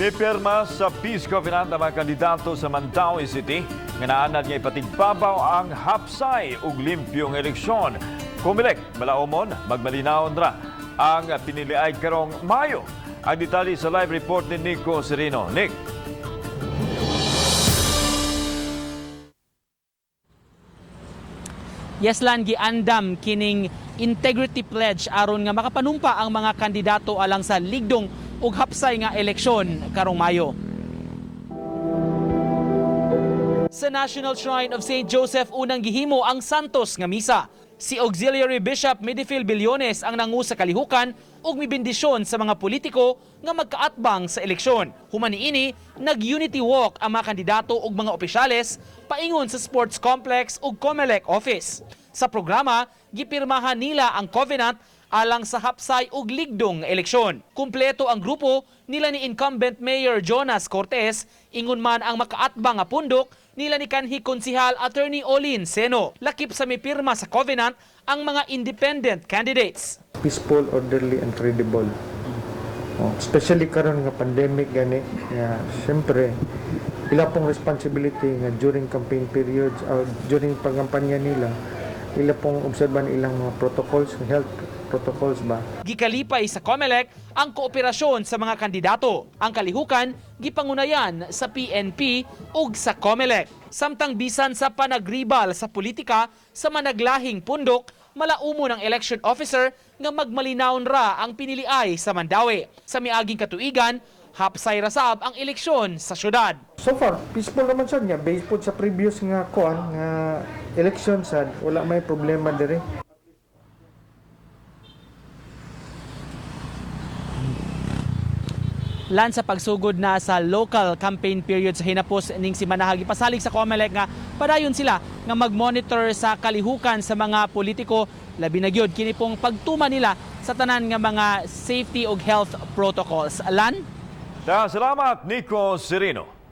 Mipirma sa Peace Covenant ang mga kandidato sa Mandaue City nga naanad nga ipatigbabaw ang hapsay ug limpyong eleksyon. Comelec, malaumon, magmalinawon ra ang piniliay karong Mayo. Ang detalye sa live report ni Nico Serino. Nick. Yes, Lan, giandam kining integrity pledge aron nga makapanumpa ang mga kandidato alang sa ligdong ug hapsay nga eleksyon karong Mayo. Sa National Shrine of St. Joseph, unang gihimo ang Santos nga misa. Si Auxiliary Bishop Medifil Billones ang nangu sa kalihukan ug mibendisyon sa mga politiko nga magkaatbang sa eleksyon. Human niini, nag-unity walk ang mga kandidato ug mga opisyales paingon sa sports complex ug COMELEC office. Sa programa, gipirmahan nila ang covenant alang sa hapsay ug ligdong eleksyon. Kumpleto ang grupo nila ni incumbent Mayor Jonas Cortez, ingon man ang makaatbang nga pundok nila ni kanhi konsihal Attorney Olin Seno. Lakip sa mipirma sa covenant ang mga independent candidates. Peaceful, orderly, and credible. Oh, especially karon nga pandemic gani nga siyempre ila pong responsibility nga during campaign periods or during pagkampanya nila, ila pong obserban ilang mga protocols, health protocols ba. Gikalipay sa COMELEC ang kooperasyon sa mga kandidato. Ang kalihukan gipangunayan sa PNP ug sa COMELEC. Samtang bisan sa panagribal sa politika sa managlahing pundok, malaumo ng election officer nga magmalinawon ra ang piniliay sa Mandaue. Sa miaging katuigan, hapsay rasab ang eleksyon sa syudad. So far peaceful naman sad nga based po sa previous nga kuan nga election sad, wala may problema diri. Lan, sa pagsugod na sa local campaign period sa hinapos ning si Manahagi, pasalig sa COMELEC nga padayon sila nga mag-monitor sa kalihukan sa mga politiko, labi na gyud kini pong pagtuma nila sa tanan nga mga safety ug health protocols. Lan? Salamat, Nico Serino.